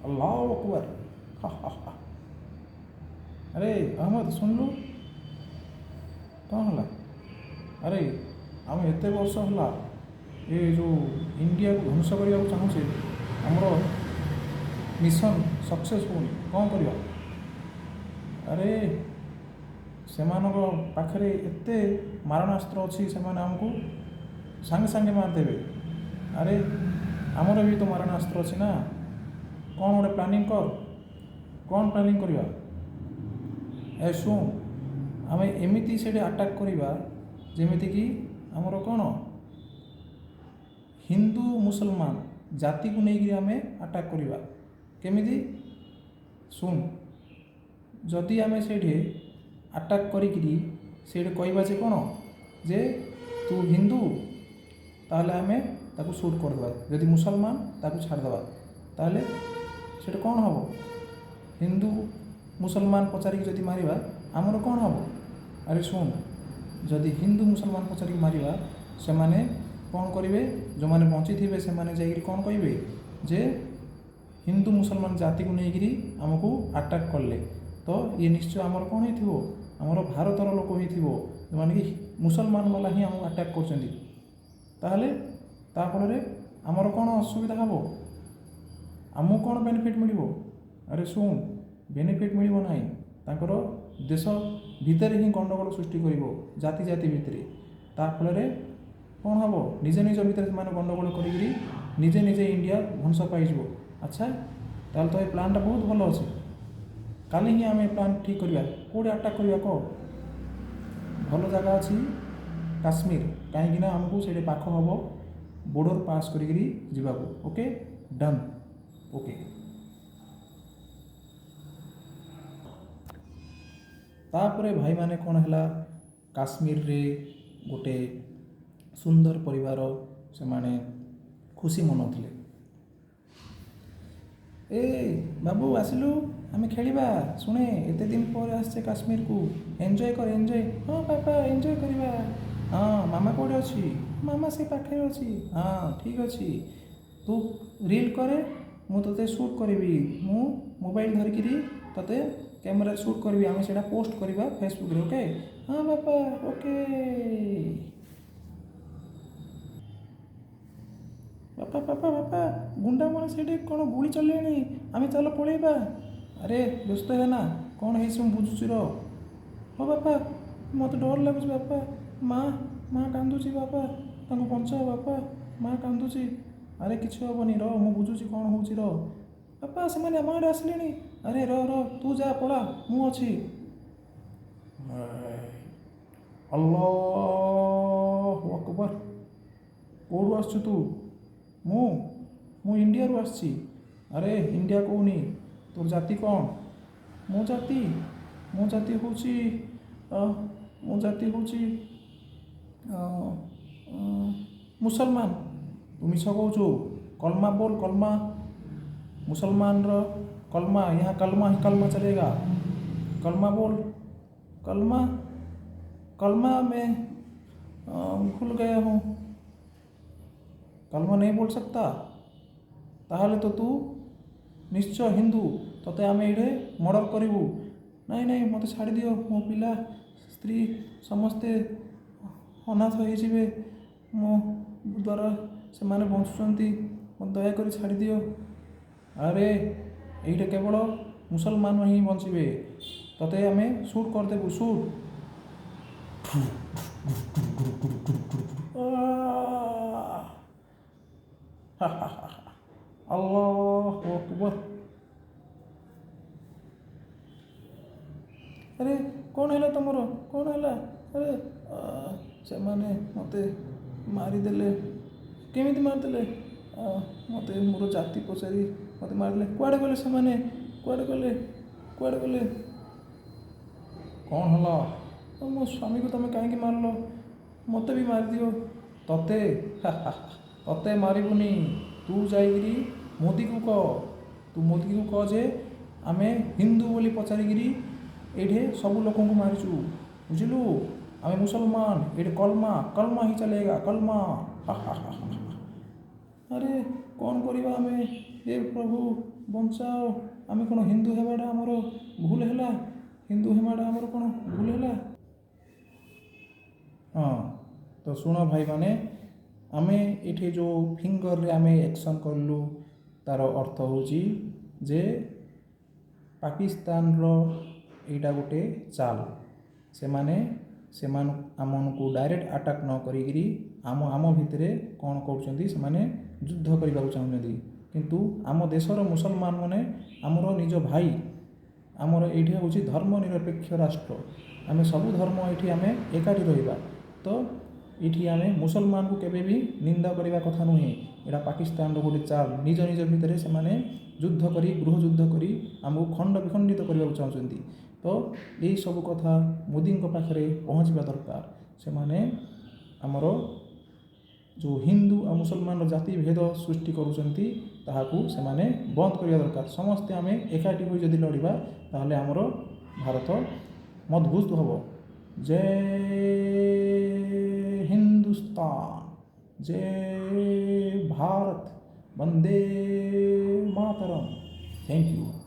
अल्लाह अकबर। हा हा हा। ଆରେ ଅହମ୍ମଦ, ଶୁଣିଲୁ, କ'ଣ ହେଲା? ଆରେ, ଆମେ ଏତେ ବର୍ଷ ହେଲା ଏ ଯେଉଁ ଇଣ୍ଡିଆକୁ ଧ୍ୱଂସ କରିବାକୁ ଚାହୁଁଛେ, ଆମର ମିଶନ ସକ୍ସେସ୍ ହେଉନି। କ'ଣ କରିବା? ଆରେ, ସେମାନଙ୍କ ପାଖରେ ଏତେ ମାରଣାସ୍ତ୍ର ଅଛି, ସେମାନେ ଆମକୁ ସାଙ୍ଗେ ସାଙ୍ଗେ ମାରିଦେବେ। ଆରେ, ଆମର ବି ତ ମାରଣାସ୍ତ୍ର ଅଛି ନା। କ'ଣ ଗୋଟେ ପ୍ଲାନିଂ କର। କ'ଣ ପ୍ଲାନିଂ କରିବା? ଏ ଶୁଣ, ଆମେ ଏମିତି ସେଇଠି ଆଟାକ୍ କରିବା ଯେମିତିକି ଆମର କ'ଣ ହିନ୍ଦୁ ମୁସଲମାନ ଜାତିକୁ ନେଇକରି ଆମେ ଆଟାକ୍ କରିବା। କେମିତି? ଶୁଣ, ଯଦି ଆମେ ସେଇଠି ଆଟାକ୍ କରିକିରି ସେଇଠି କହିବା ଯେ କ'ଣ ଯେ ତୁ ହିନ୍ଦୁ, ତାହେଲେ ଆମେ ତାକୁ ସୁଟ୍ କରିଦେବା। ଯଦି ମୁସଲମାନ, ତାକୁ ଛାଡ଼ିଦେବା। ତାହେଲେ ସେଇଟା କ'ଣ ହେବ? ହିନ୍ଦୁ ମୁସଲମାନ ପଚାରିକି ଯଦି ମାରିବା, ଆମର କ'ଣ ହେବ? ଆରେ ଶୁଣ, ଯଦି ହିନ୍ଦୁ ମୁସଲମାନ ପଚାରିକି ମାରିବା, ସେମାନେ କ'ଣ କରିବେ? ଯେଉଁମାନେ ବଞ୍ଚିଥିବେ, ସେମାନେ ଯାଇକରି କ'ଣ କହିବେ ଯେ ହିନ୍ଦୁ ମୁସଲମାନ ଜାତିକୁ ନେଇକରି ଆମକୁ ଆଟାକ୍ କଲେ, ତ ଇଏ ନିଶ୍ଚୟ ଆମର କ'ଣ ହେଇଥିବ? ଆମର ଭାରତର ଲୋକ ହେଇଥିବ, ଯେଉଁମାନେ କି ମୁସଲମାନ ବାଲା ହିଁ ଆମକୁ ଆଟାକ୍ କରୁଛନ୍ତି। ତାହେଲେ ତା ଫଳରେ ଆମର କ'ଣ ଅସୁବିଧା ହେବ? ଆମକୁ କ'ଣ ବେନିଫିଟ୍ ମିଳିବ? ଆରେ ଶୁଣ, ବେନିଫିଟ୍ ମିଳିବ ନାହିଁ। ତାଙ୍କର ଦେଶ ଭିତରେ ହିଁ ଗଣ୍ଡଗୋଳ ସୃଷ୍ଟି କରିବ, ଜାତି ଜାତି ଭିତରେ। ତା ଫଳରେ କ'ଣ ହେବ? ନିଜ ନିଜ ଭିତରେ ସେମାନେ ଗଣ୍ଡଗୋଳ କରିକିରି ନିଜେ ନିଜେ ଇଣ୍ଡିଆ ଧ୍ୱଂସ ପାଇଯିବ। ଆଚ୍ଛା, ତାହେଲେ ତ ଏ ପ୍ଲାନ୍ଟା ବହୁତ ଭଲ ଅଛି। କାଲି ହିଁ ଆମେ ପ୍ଲାନ୍ ଠିକ୍ କରିବା। କେଉଁଠି ଆଟାକ୍ କରିବା କହ? ଭଲ ଜାଗା ଅଛି, କାଶ୍ମୀର। କାହିଁକିନା ଆମକୁ ସେଇଠି ପାଖ ହେବ ବର୍ଡ଼ର ପାସ୍ କରିକିରି ଯିବାକୁ। Okay, done. Okay. ତାପରେ ଭାଇମାନେ, କ'ଣ ହେଲା? କାଶ୍ମୀରରେ ଗୋଟେ ସୁନ୍ଦର ପରିବାର, ସେମାନେ ଖୁସି ମନାଉଥିଲେ। ଏ ବାବୁ, ଆସିଲୁ, ଆମେ ଖେଳିବା। ଶୁଣେ, ଏତେ ଦିନ ପରେ ଆସିଛେ କାଶ୍ମୀରକୁ, ଏନ୍ଜୟ କର, ଏନ୍ଜୟ। ହଁ ବାପା, ଏନ୍ଜୟ କରିବା। ହଁ, ମାମା କେଉଁଠି ଅଛି? ମାମା ସେ ପାଖରେ ଅଛି। ହଁ, ଠିକ୍ ଅଛି। ତୁ ରିଲ୍ କରେ, ମୁଁ ତୋତେ ସୁଟ୍ କରିବି। ମୁଁ ମୋବାଇଲ ଧରିକିରି ତୋତେ କ୍ୟାମେରାରେ ସୁଟ୍ କରିବି। ଆମେ ସେଇଟା ପୋଷ୍ଟ କରିବା ଫେସବୁକ୍ରେ। ଓକେ? ହଁ ବାପା, ଓକେ। ବାପା, ବାପା, ବାପା, ଗୁଣ୍ଡାମାନେ ସେଇଠି କ'ଣ ଗୁଳି ଚଲେଇଲେଣି। ଆମେ ଚାଲ ପଳେଇବା। ଆରେ, ବ୍ୟସ୍ତ ହେନା, କ'ଣ ହେଇଛି ମୁଁ ବୁଝୁଛି, ରହ। ହଁ ବାପା, ମୋତେ ଡର ଲାଗୁଛି ବାପା। ମା, ମା କାନ୍ଦୁଛି ବାପା, ତାଙ୍କୁ ବଞ୍ଚାଅ ବାପା, ମା କାନ୍ଦୁଛି। ଆରେ, କିଛି ହେବନି, ରହ, ମୁଁ ବୁଝୁଛି କ'ଣ ହେଉଛି, ରହ। ବାପା, ସେମାନେ ଆମ ଆଡ଼େ ଆସିଲେଣି। ଆରେ ରହ ରହ, ତୁ ଯା, ପଳା, ମୁଁ ଅଛି। ଅଲ୍ଲାହୁ ଅକବର। କେଉଁଠୁ ଆସୁଛୁ ତୁ? ମୁଁ ଇଣ୍ଡିଆରୁ ଆସିଛି। ଆରେ, ଇଣ୍ଡିଆ କହୁନି, ତୋର ଜାତି କ'ଣ? ମୋ ଜାତି ହେଉଛି ମୋ ଜାତି ହେଉଛି ମୁସଲମାନ। ତୁ ମିଛ କହୁଛୁ। କଲମା ବୋଲ, କଲମା। ମୁସଲମାନର କଲମା, यहाँ कलमा ही कलमा चलेगा। कलमा बोल। कलमा, कलमा मैं भूल गया हूँ। कलमा नहीं बोल सकता? ତାହେଲେ ତ ତୁ ନିଶ୍ଚୟ ହିନ୍ଦୁ। ତୋତେ ଆମେ ଏଇଠି ମର୍ଡ଼ର କରିବୁ। ନାଇଁ ନାଇଁ, ମୋତେ ଛାଡ଼ିଦିଅ। ମୋ ପିଲା, ସ୍ତ୍ରୀ ସମସ୍ତେ ଅନାଥ ହେଇଯିବେ। ମୋ ଦ୍ୱାରା ସେମାନେ ବଞ୍ଚୁଛନ୍ତି। ମୋତେ ଦୟାକରି ଛାଡ଼ିଦିଅ। ଆରେ, ଏଇଟା କେବଳ ମୁସଲମାନ ହିଁ ବଞ୍ଚିବେ। ତୋତେ ଆମେ ସୁଟ୍ କରିଦେବୁ, ସୁଟ୍। ଅଲ୍ଲାହୁ ଅକବର। ଆରେ, କ'ଣ ହେଲା ତମର? କ'ଣ ହେଲା? ଆରେ, ସେମାନେ ମୋତେ ମାରିଦେଲେ। କେମିତି ମାରିଦେଲେ? ମୋତେ ମୋର ଜାତି ପଚାରି ମୋତେ ମାରିଦେଲେ। କୁଆଡ଼େ ଗଲେ ସେମାନେ? କୁଆଡ଼େ ଗଲେ? କୁଆଡ଼େ ଗଲେ? କ'ଣ ହେଲା? ମୋ ସ୍ୱାମୀକୁ ତମେ କାହିଁକି ମାରିଲ? ମୋତେ ବି ମାରିଦିଅ। ତତେ? ତତେ ମାରିବୁନି। ତୁ ଯାଇକିରି ମୋଦିକୁ କହ। ତୁ ମୋଦିକୁ କହ ଯେ ଆମେ ହିନ୍ଦୁ ବୋଲି ପଚାରିକିରି ଏଇଠି ସବୁ ଲୋକଙ୍କୁ ମାରିଛୁ, ବୁଝିଲୁ? ଆମେ ମୁସଲମାନ। ଏଇଠି କଲମା, କଲମା ହିଁ चलेगा, କଲମା। ହା ହା ହା ହା। ଆରେ, କ'ଣ କରିବା ଆମେ? ହେ ପ୍ରଭୁ, ବଞ୍ଚାଅ। ଆମେ କ'ଣ ହିନ୍ଦୁ ହେବାଟା ଆମର ଭୁଲ ହେଲା? ହିନ୍ଦୁ ହେବାଟା ଆମର କ'ଣ ଭୁଲ ହେଲା? ହଁ, ତ ଶୁଣ ଭାଇମାନେ, ଆମେ ଏଠି ଯେଉଁ ଫିଙ୍ଗରରେ ଆମେ ଆକ୍ସନ୍ କଲୁ, ତା'ର ଅର୍ଥ ହେଉଛି ଯେ ପାକିସ୍ତାନର ଏଇଟା ଗୋଟେ ଚାଲ। ସେମାନେ ଆମମାନଙ୍କୁ ଡାଇରେକ୍ଟ ଆଟାକ୍ ନ କରିକିରି ଆମ ଆମ ଭିତରେ କ'ଣ କରୁଛନ୍ତି? ସେମାନେ ଯୁଦ୍ଧ କରିବାକୁ ଚାହୁଁଛନ୍ତି। କିନ୍ତୁ ଆମ ଦେଶର ମୁସଲମାନ ମାନେ ଆମର ନିଜ ଭାଇ। ଆମର ଏଇଠି ହେଉଛି ଧର୍ମ ନିରପେକ୍ଷ ରାଷ୍ଟ୍ର। ଆମେ ସବୁ ଧର୍ମ ଏଇଠି ଆମେ ଏକାଠି ରହିବା। ତ ଏଇଠି ଆମେ ମୁସଲମାନକୁ କେବେ ବି ନିନ୍ଦା କରିବା କଥା ନୁହେଁ। ଏଇଟା ପାକିସ୍ତାନର ଗୋଟେ ଚାଲ। ନିଜ ନିଜ ଭିତରେ ସେମାନେ ଯୁଦ୍ଧ କରି, ଗୃହଯୁଦ୍ଧ କରି ଆମକୁ ଖଣ୍ଡ ବିଖଣ୍ଡିତ କରିବାକୁ ଚାହୁଁଛନ୍ତି। ତ ଏଇସବୁ କଥା ମୋଦିଙ୍କ ପାଖରେ ପହଞ୍ଚିବା ଦରକାର। ସେମାନେ ଆମର ଯେଉଁ ହିନ୍ଦୁ ଆଉ ମୁସଲମାନର ଜାତି ଭେଦ ସୃଷ୍ଟି କରୁଛନ୍ତି, ତାହାକୁ ସେମାନେ ବନ୍ଦ କରିବା ଦରକାର। ସମସ୍ତେ ଆମେ ଏକାଠି ହୋଇ ଯଦି ଲଢ଼ିବା, ତାହେଲେ ଆମର ଭାରତ ମଜବୁତ ହେବ। ଜୟ ହିନ୍ଦୁସ୍ତାନ, ଜୟ ଭାରତ, ବନ୍ଦେ ମାତରମ୍। Thank you.